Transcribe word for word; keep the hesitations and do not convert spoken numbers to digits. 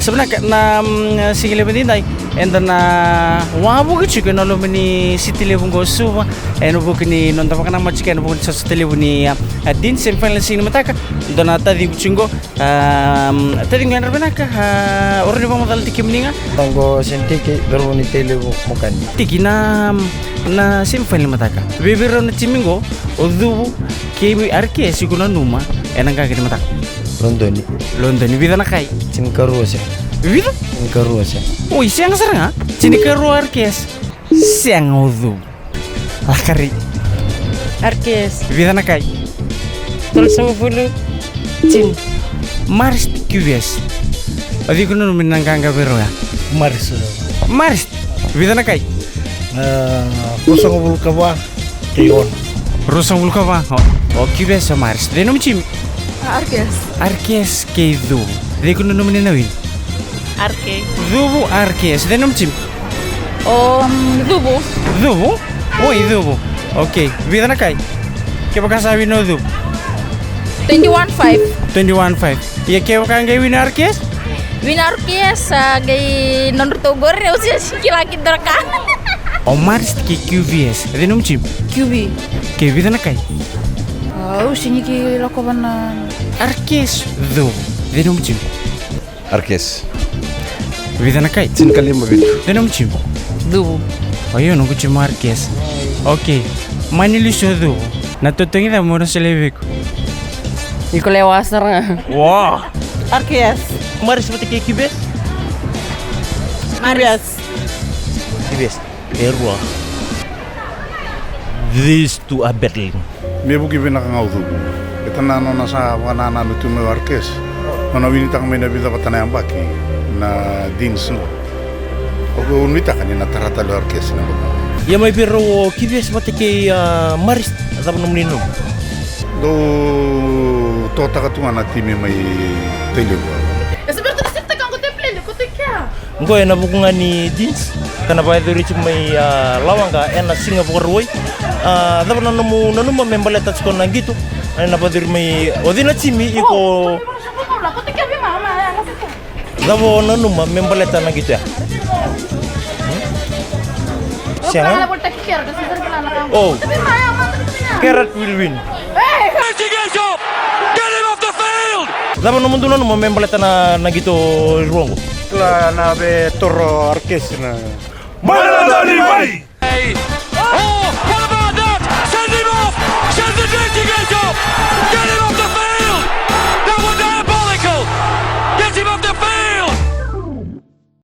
Vinaka na, mm, siga levu edaidai, eda na wavoki tiko ena loma ni siti levu qo o Suva, ena vuku ni noda vakanamata tiko ena vuku ni sotasota levu ni, a, a, Deans, semifinal siga ni mataka. Dua na taciqu tiko qo, a, mm, taciqu, yadra vinaka, a, o rawa ni vakamacala tiko kemuni ga? Qo Sentiki, cauravou ni Tailevu, Mokani. Tiki, na, mm, na semifinal ni mataka, vei, vei rau na timi qo, o Cuvu kei R K S, iko nanuma ena qaqa ni mataka? Lodoni. Lodoni. Vica na kai? Tinikarua se. Vica? Tinikarua se. Oi, sega sara ga. Tinikarua R K S, sega o Cuvu. Lakari. R K S. Vica na kai? Tolusagavulu. Tini. Marist, Q V S. O cei iko nanuma ni na qaqa vei rau ya? Marist. Marist. Vica na kai? E, ruasagavulu ka va kei ono. Ruasagavulu ka va. O, o Q V S, o Marist. Cei nomu timi? A, R K S. R K S kei Cuvu. Cei iko nanuma ni na win? R K. Cuvu, R K S. Cei nomu timi? O, mm, Cuvu. Cuvu? Oi, Cuvu. Okay. Vica na kai? Kevaka sa win o Cuvu. Twenty-one five. Twenty-one five. Ia kevaka qai win o R K S? Win o R K S, a, qai nodratou qori, au sega ni kila kina na ka. O Marist kei Q V S. Cei nomu timi? Q V. Kei vica na kai? A, au sega ni kila ko va na. R K S, Cuvu. Cei nomu timi? R K S. Vica na kai? Tinikalima, vitu. Cei nomu timi? Cuvu. O io, noqu timi o R K S. Okay. Mani lesu o Cuvu. Na totogi cava mo na solia vei iko? Iko lewa sara ga. Wa. R K S. Marist vata kei Q V S? Marist. Q V S. E rua. These two are battling. Me vuki vinaka ga o Cuvu. Baleta na nona sa vakanananu tu mai o R K S. Nona winitaka mai na vica vata na yabaki na Deans qo. Au nuitaka ni na tara tale o R K S na vuku. Ia mai vei rau o Q V S vata kei, a, Marist, cava nomuni nanuma? Dou totaka tu ga na timi mai Tailevu. Qo ena vuku ga ni Deans, ka na vakayacori tiko mai, a, Lawaqa ena Siga Vakarauwai. A, cava na nomu nanuma me baleta tiko na qito ena vakayacori mai, o cei na timi iko? Cava o nanuma me baleta na qito ya? Hmm? Sega? Oh. Carrot will win. Get him off the field! Cava nomudou nanuma me baleta na, na qito e rua qo? Kila na veitoro R K S na. Mai na dani mai! Hey! Oh, what about that? Send him off! Send the dirty guys off! Get him off the field!